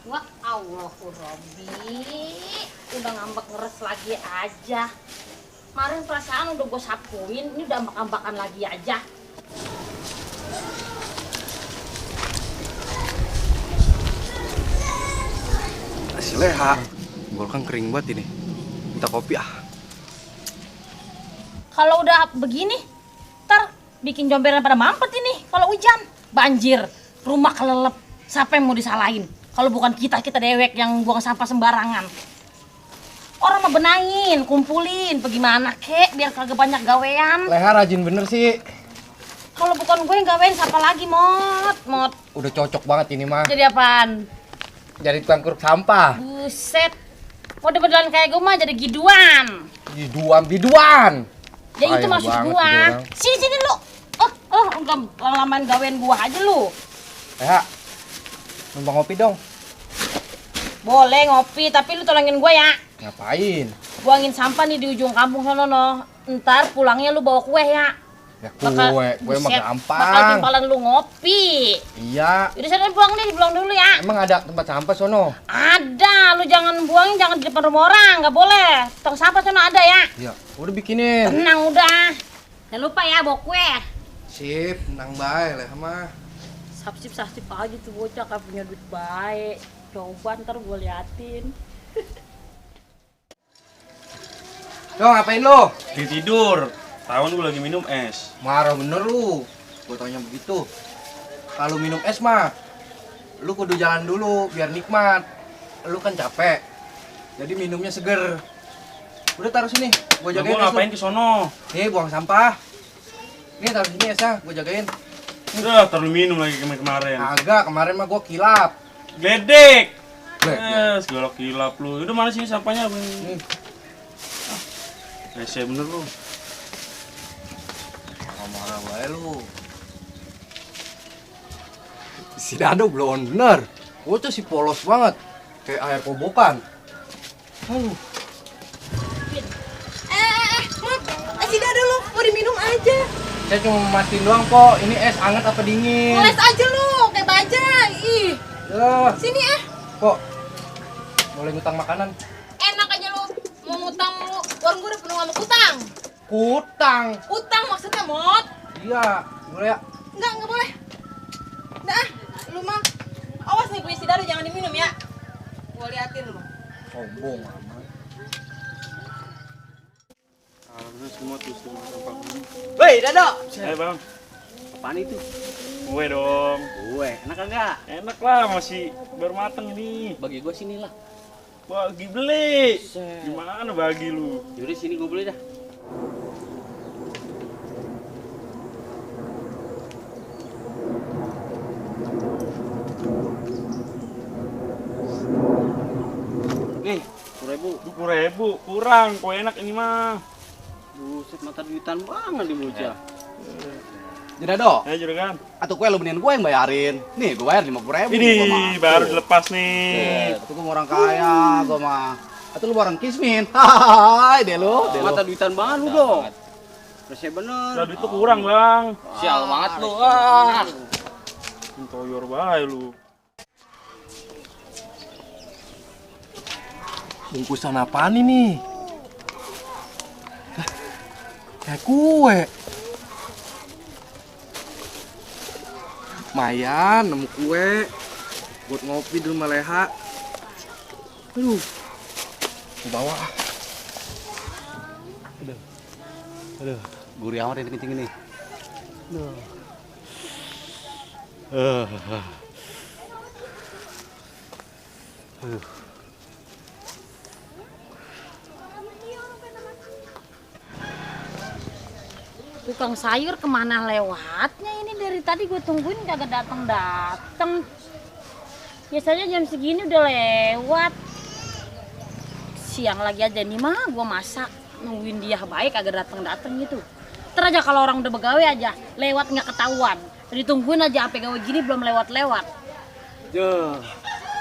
Wah, Allahu Robbi, udah ngambek ngeres lagi aja. Kemarin perasaan udah gue sapuin, ini udah ambak-ambakan lagi aja. Si Leha, kan kering banget ini. Minta kopi ah. Kalau udah begini, ntar bikin jomberan pada mampet ini. Kalau hujan, banjir, rumah kelelep. Siapa yang mau disalahin? Kalau bukan kita dewek yang buang sampah sembarangan. Orang mah benahin, kumpulin, bagaimana kek biar kagak banyak gawean. Leha rajin bener sih. Kalau bukan gue yang gawein siapa lagi, Mot? Udah cocok banget ini mah. Jadi apaan? Jadi tukang keruk sampah. Buset. Model-modelan kayak gue mah jadi giduan. Biduan. Ya itu Ayo maksud banget gua. jadi orang. Sini lu. Enggak lama-lamain gawean gua aja lu. Leha, numpang ngopi dong. Boleh ngopi, tapi lu tolongin gua ya. Ngapain? Buangin sampah nih di ujung kampung sono no. Ntar pulangnya lu bawa kue ya. Ya kue mah buset, gampang. Bakal timpalan lu ngopi. Iya. Jadi sana buang dulu ya. Emang ada tempat sampah sono? Ada, lu jangan buangin jangan di depan rumah orang, nggak boleh. Tong sampah sono ada ya. Iya, udah bikinin. Tenang udah. Jangan lupa ya bawa kue. Sip, tenang bae Leha mah. Sapsip aja tuh bocah kayak punya duit baik. Coba ntar gue liatin. Yo, ngapain lu? Tidur. Tawan gue lagi minum es. Marah bener lu. Gua tanya begitu. Kalau minum es mah, lu kudu jalan dulu biar nikmat. Lu kan capek. Jadi minumnya seger. Udah taruh sini, gua Gue jagain es lu. ngapain ke sono? Nih, buang sampah. Nih, taruh sini esnya, gua jagain. Udah terlalu minum lagi kemarin. Agak, kemarin mah gua kilap. Gledek. Glek. Segala kilap lu. Udah mana sini sampahnya? Nih, Rese bener lu. marah bae lu. Si Dado belum bener. Gua tuh si polos banget. Kayak air kobokan. Aduh. Si Dado lu mau diminum aja. Saya cuma mastiin doang kok, ini es hangat apa dingin? Les aja lu, kayak bajai. Ih, Ya, sini ah. kok boleh ngutang makanan? Enak aja lu. Mau ngutang lu. Warung gue udah penuh sama utang. Kutang. Utang maksudnya, Mot. Iya, boleh ya? Enggak boleh. Nah, lu mah. Awas nih punya si Dado jangan diminum ya. Gua liatin lu. Sombong amat. Harusnya semua tuh sampah. Woi, Dado. Bang. Apaan itu? Kue dong. Gue, enak enggak? Enak lah, masih baru mateng ini. Bagi gue sini lah. Bagi beli. Set. Gimana bagi lu? Yaudah sini gue beli dah. Nih, 10.000. 20.000 kurang, kue enak ini mah. Buset, mata duitan banget di bocah. Jadi Dado, Ya juragan. atau kue lu mendingan gue yang bayarin. Nih, gue bayar 50.000. Ini baru dilepas nih. Itu gue mau orang kaya, gue mah. Atau lu orang kismin. Hai, deh lu. Mata duitan banget lu dong. Resep bener. Udah duit tuh kurang, Bang. Sial banget lu. Ah. Toyor bae lu. Bungkusan apaan ini? Lah, kayak kue. Lumayan, nemu kue. Buat ngopi di rumah Leha. Aduh. Ke bawah. Aduh, gurih amat ini kencing ini. Tukang sayur kemana lewatnya ini dari tadi gue tungguin kagak datang. Biasanya jam segini udah lewat. Siang lagi aja nih mah gue masak nungguin dia baik kagak datang gitu. Ntar aja kalau orang udah begawe aja lewat nggak ketahuan. Ditungguin aja sampai gawe gini belum lewat. Yo,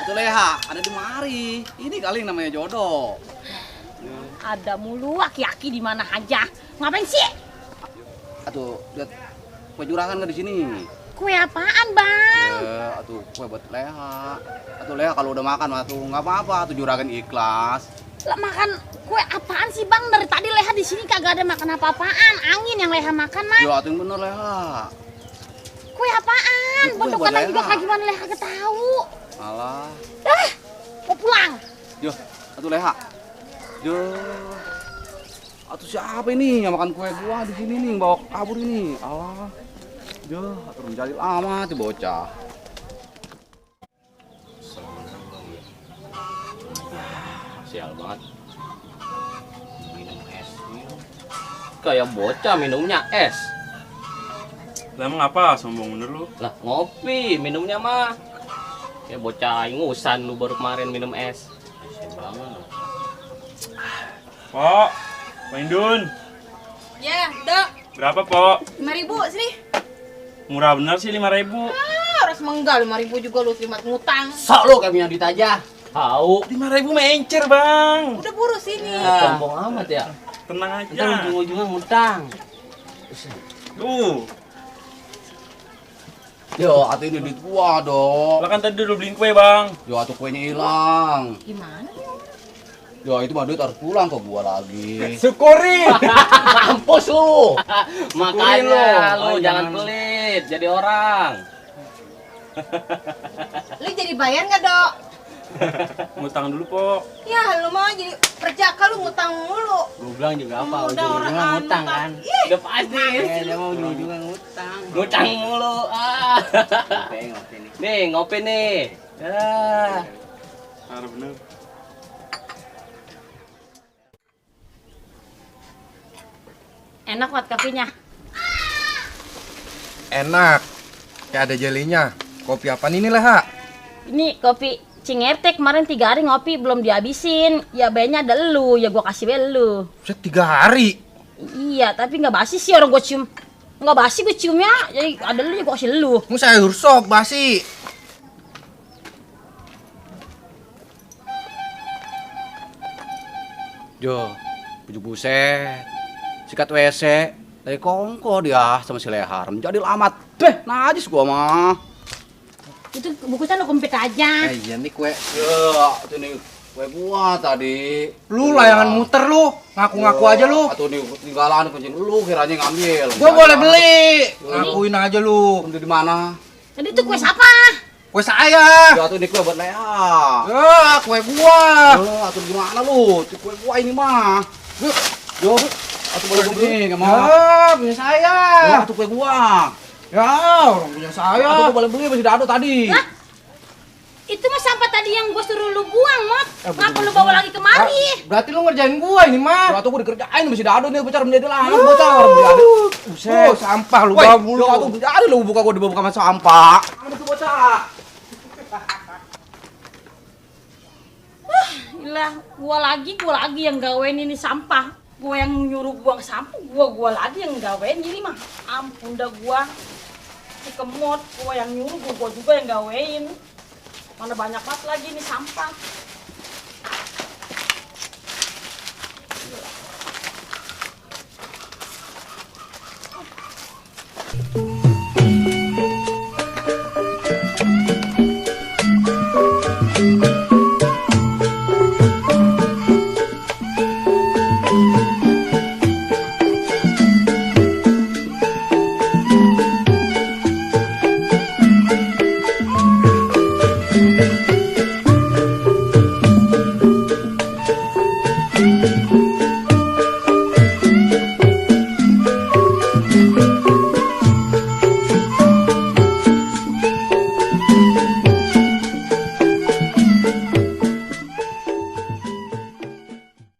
itu Leha, ada di mari. Ini kali yang namanya jodoh. Ada mulu aki-aki di mana aja. Ngapain sih? Atuh, lihat kue jurangan nggak di sini? Kue apaan, Bang? Atuh kue buat Leha. Tuh Leha kalau udah makan mah tuh nggak apa-apa, tuh juragan ikhlas. Lah makan kue apaan sih Bang? Dari tadi Leha di sini kagak ada makan apa-apaan. Angin yang Leha makan mah. Yo, atuh yang bener Leha. Kue apaan? Ya, kue buat Bentukannya juga Leha. kayak gimana Leha kagak tahu. Alah. Mau pulang. Yo, atuh Leha. Yo. Atuh siapa ini yang makan kue gua di sini nih, bawa kabur ini. Alah. Yo, atuh menjadi lama tuh bocah. Sial banget. Minum es. Kayak bocah minumnya es. Lah emang apa sombong bener lu? Lah ngopi minumnya mah. Kayak bocah ingusan lu baru kemarin minum es. Sial banget. Pok, Pak Indun. Ya, Dok. Berapa, Pok? 5.000 sini. Murah bener sih 5.000. Harus menggal 5.000 juga lu terima ngutang. Sok lu kayak punya duit aja. Tahu. 5.000 mencer, Bang. Udah buru sini. Sombong amat ya. Tenang Ntar aja. ujung-ujungnya ngutang. Tuh. Yo, atuh ini duit gua, Dok. Lah kan tadi udah beliin kue, Bang. Yo, atuh kuenya hilang. Gimana? Yo, itu mah duit harus pulang ke gua lagi. Syukuri. Mampus lu. Makanya lu. lu jangan pelit jadi orang. Lu jadi bayar nggak, Dok? Ngutang dulu, Pok. Ya, lu mah jadi perjaka lu ngutang mulu. Gue bilang juga apa, Udah orang ujung-ujungnya ngutang anu, kan. Ih. Udah pasti. Dia mau ujung-ujungnya ngutang. Ngutang mulu. Ah. Ngopi nih. Nih, ngopi nih. Ya. Parah bener. Enak buat kopinya. Enak. Kayak ada jelinya. Kopi apa ini Leha? Ini kopi Cingerte kemarin 3 hari ngopi belum dihabisin. Ya bayarnya ada lu, ya gua kasih be lu. Set 3 hari. Iya, tapi nggak basi sih orang gua cium. Nggak basi gua ciumnya, jadi ada lu ya gua kasih lu. Mau sayur sop basi. Jo, baju buset. Sikat WC. Dari kongko dia sama si Lehar. Menjadi lamat. Deh, najis gua mah. Itu bungkusnya lu kempit aja. Iya nih kue. Ya, itu nih kue gua tadi. Lu layangan muter lu. Ngaku-ngaku aja lu. Atau di tinggalan kucing lu kiranya ngambil. Gua boleh beli. Ngakuin aja lu. Kamu di mana? Jadi itu kue siapa? Kue saya. Ya, tuh ini kue buat Leha. Ya, kue gua. Ya, atau di mana lu? Itu kue gua ini mah. Yo, atau boleh gua beli enggak mau. Ya, punya saya. Ya, itu kue gua. Ya, orang punya saya. Atau gua boleh beli masih dado tadi. Hah? Itu mah sampah tadi yang gua suruh lu buang, Mot. Ngapa lu bawa lagi kemari? Berarti lu ngerjain gua ini mah. Atau gua dikerjain masih dado nih bocor menjadi lalat bocor menjadi. Buset, sampah lu Woi, bawa mulu. yo, atuh menjadi lu buka gua dibawa sama sampah. Ada tuh bocah. Gila, gua lagi yang gawein ini sampah. Gua yang nyuruh buang sampah, gua lagi yang gawein ini mah. Ampun dah gua. Si kemot, gua yang nyuruh, gua juga yang gawein. Mana banyak banget lagi nih sampah. Gila.